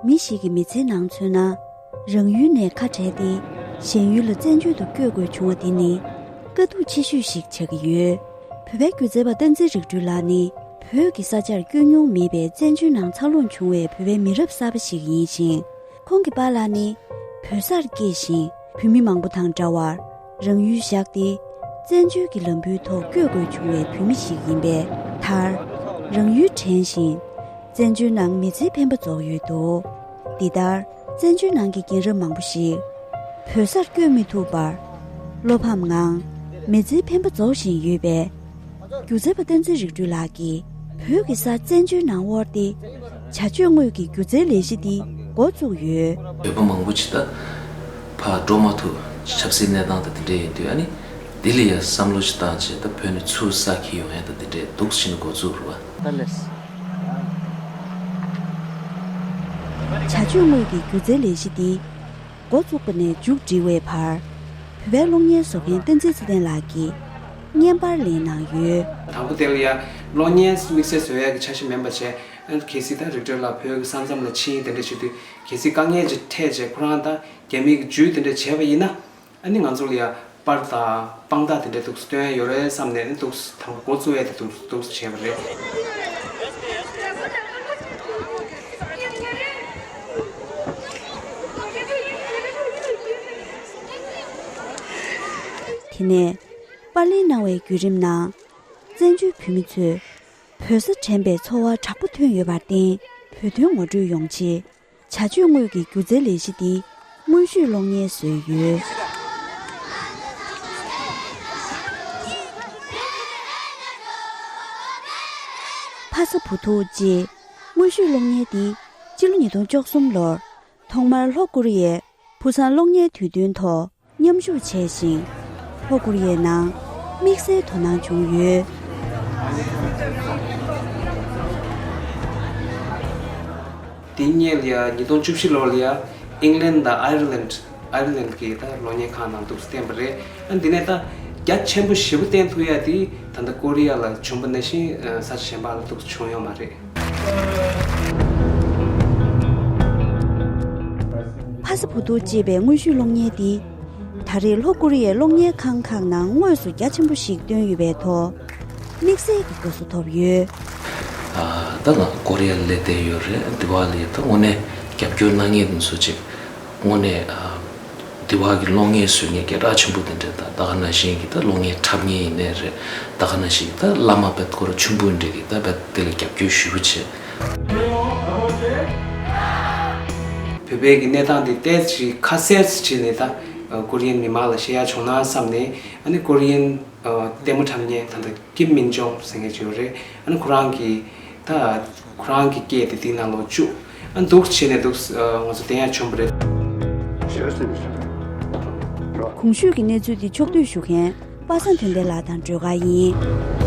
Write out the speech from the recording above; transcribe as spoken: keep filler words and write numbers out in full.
མི་ཞིག་གི་མི་ཚེའི་ནང་མཚོན་ན། རང་ཡུལ་ནས་ཁ་བྲལ་ཏེ་གཞན་ཡུལ་ལ་བཙན་བྱོལ་དུ་བསྐྱོད་དགོས་བྱུང་བ་དེ་ནི་དཀའ་སྡུག་ཆེ་ཤོས་ཤིག་ཆགས་ཀྱི་ཡོད། བོད་པའི་སྒྱུ་རྩལ་པ་བསྟན་འཛིན་རིག་གྲོལ་ལགས་ནི་བོད་ཀྱི་ས་ཆར་བསྐྱོད་མྱོང་མེད་པའི་བཙན་བྱོལ་ནང་འཚར་ལོངས་བྱུང་བའི་བོད་པའི་མི་རབས་གསར་པ་ཞིག་ཡིན་ཞིང་། ཁོང་གི་པཱ་ལགས་ནི་བོད་སར་སྐྱེས་ཤིང་བོད་མི་མང་པོ་དང་འདྲ་བར་རང་ཡུལ་བཞག་སྟེ་བཙན་བྱོལ་གྱི་ལམ་བུའི་ཐོག་བསྐྱོད་དགོས་བྱུང་བའི་བོད་མི་ཞིག་ཡིན་པས། མཐར་རང་ཡུལ་དྲན་བཞིན་བཙན་བྱོལ་ནང་མི་ཚེའི་འཕེན་པ་རྫོགས་ཡོད་འདུག་འདི་ལྟར་བཙན་བྱོལ་ནང་གི་རྒན་རབས་མང་པོ་ཞིག་བོད་སར་བསྐྱོད་མི་ཐུབ་པར་བློ་ཕམ་ངང་མི་ཚེའི་འཕེན་པ་རྫོགས་བཞིན་ཡོད་པས། སྒྱུ་རྩལ་པ་བསྟན་འཛིན་རིག་གྲོལ་ལགས་ཀྱིས་བོད་ཀྱི་ས་བཙན་བྱོལ་ནང་དབོར་ཏེ་བྱ་སྤྱོད་དངོས་ཀྱི་སྒྱུ་རྩལ་ལས་གཞི་འདི་འགོ་བཙུགས་ཡོད། བོད་པ་མང་པོ་ཅིག་ད་ཕར་འགྲོ་མ་ཐུབ། ཆབ་སྲིད་གནས་སྟངས་དང་དེ་འདྲ་ཡིན་དུས། ཨ་ནི་དེ་ལ་ཡང་བསམ་བློ་ཞིག་བཏང་བྱས། ད་བོད་ནས་ཚུར་ས་འཁྱེར་ཡོང་ཡ་ད་དེ་འདྲས་འདུག་ཕྱིན་འགོ་བཙུགས་རུ་བ། ད་ལས། བྱ་སྤྱོད་དངོས་ཀྱི་སྒྱུ་རྩལ་ལས་གཞི་འདི་འགོ་བཙུགས་པ་ནས་མཇུག་སྒྲིལ་བའི་བར། བོད་པའི་གློག་བརྙན་བཟོ་མཁན་བསྟན་འཛིན་ཚེ་བརྟན་ལགས་ཀྱིས་བརྙན་པར་ལེན་གནང་ཡོད། དང་པོ་དེ་ལ་ཡ་གློག་བརྙན་དམིགས་བསལ་བཟོ་ཡ་གི་འཆར་གཞི་མིན་པ་བྱས། ཨ་ནི་གལ་སྲིད་ད་རིག་གྲོལ་ལགས་བོད་ཀྱི་ས་མཚམས་ལ་ཕྱིན་དེ་འདྲ་བྱེད་དུས། གལ་སྲིད་དཀའ་ངལ་ཅིག་འཕྲད་བྱས་ཁོ་རང་ད་རྒྱ་མི་གི་ཇུས་དེ་འདྲ་བྱས་པ་ཡིན་ན། ཨ་ནི་ང་ཚོ་ལ་ཡ་པར་དང་དཔང་རྟགས་དེ་འདྲ་འདུག་སྟོན་ཡ་ཡོད་རེད་བསམ་ནས། ཨ་ནི་འདུག་དང་པོ་འགོ་བཙུགས་ཡ་དེ་འདུག་འདུག་བྱས་པ་རེད། དེ་ནས་པར་ལེན་གནང་བའི་བརྒྱུད་རིམ་ནང་། བཙན་བྱོལ་བོད་མི་ཚོས་བོད་ས་དྲན་པའི་ཚོར་བ་དྲག་པོ་ཐོན་ཡོད་པར་བརྟེན། བོད་དོན་ངོ་སྤྲོད་ཡོང་ཆེད། བྱ་སྤྱོད་དངོས་ཀྱི་སྒྱུ་རྩལ་ལས་གཞི་འདི་དངོས་བཤུས་གློག་བརྙན་བཟོས་ཡོད། ཕ་ས་བུ་ཐུག་ཅེས་དངོས་བཤུས་གློག་བརྙན་འདི་སྤྱི་ལོ་ཉིས་སྟོང་བཅུ་གསུམ་ལོར་ཐོག་མར་ལྷོ་ཀོ་རི་ཡའི་བུ་སང་གློག་བརྙན་དུས་སྟོན་ཐོག་མཉམ་ཞུགས་བྱས་ཤིང་། ལྷོ་ཀོ་རི་ཡའི་ནང་དམིགས་བསལ་དོ་སྣང་བྱུང་ཡོད། དེ་སྔོན་ལ་ཡ་ཉིས་སྟོང་བཅུ་བཞི་ལོ་ལ་ཡ་ཨིང་ལན་དང་ཨའི་རི་ལན། ཨའི་རི་ལན་གྱི་ད་གློག་བརྙན་ཁང་ནང་འདུག་བསྟན་པ་རེད། ཨ་འདི་ནས་ད་རྒྱ་ཆེན་པོ་ཞེ་པོ་བསྟན་ཐུབ་ཡ་དེ་ད་ལྟ་ཀོ་རི་ཡ་ལ་བྱུང་པ་ནང་བཞིན་ས་ཆ་གཞན་པ་ལ་འདུག་བྱུང་ཡོད་མ་རེད། ཕ་ས་བུ་ཐུག་ཅེས་པའི་དངོས་བཤུས་གློག་བརྙན་འདི། ད་རེས་ལྷོ་ཀོ་རི་ཡའི་གློག་བརྙན་ཁང་ཁག་ནང་དངོས་སུ་རྒྱ་ཆེན་པོ་ཞིག་བཏོན་ཡོད་པའི་ཐོག་དམིགས་བསལ་གྱི་དགའ་བསུ་ཐོབ་ཡོད། ཨ་ད་ང་ཀོ་རི་ཡ་ལ་སླེབས་བསྡད་ཡོད་རེད། འདི་བ་ལ་ཡ་ད་དངོས་གནས་རྒྱབ་སྐྱོར་གནང་མཁན་དེ་ཚོ་ཅིག་དངོས་གནས་ཨ་འདི་བ་གི་གློག་བརྙན་བཟོ་མཁན་སྐད་གྲགས་ཆེན་པོ་དེ་འདྲ་དང་། ད་ག་ནང་བཞིན་གྱི་ད་གློག་བརྙན་འཁྲབ་མཁན་ཡིན་ནའི་རེད། ད་ག་ནང་བཞིན་གྱི་ད་བླ་མ་དཔེ་ཁོ་རང་ཆུན་པོ་འདྲ་གི་ད་དཔེ་དེ་ལ་རྒྱབ་སྐྱོར་ཞེ་པོ་བྱས། བོད་པའི་གི་གནས་སྟངས་དེ་ཏོག་ཙམ་ཁ་གསལ་བྱས་ནས་ད་ཀོ་རི་ཡན་མི་མང་ལ་ཤེས་ཡ་བྱུང་ན་བསམ་ནས། ཨ་ནི་ཀོ་རི་ཡན་ལྟད་མོ་འཁྲབ་མཁན་ད་ལྟ་ཀིམ་མིན་ཇོང་ཟེར་མཁན་ཅིག་ཡོད་རེད། ཨ་ནི་ཁོ་རང་གི་ད་ཁོ་རང་གི་སྐད་དེ་དེའི་ནང་ལོགས་བཅུག་ཨ་འདུག་བྱས་ནས་འདུག་ང་ཚོ་བསྟན་ཡ་བྱུང་བ་རེད། གོང་ཞུས་ཀྱི་གནས་ཚུལ་འདི་ཕྱོགས་བསྡུས་ཞུ་མཁན་པ་སངས་དོན་ལྡན་ལགས་དང་སྒྲོལ་དཀར་ཡིན།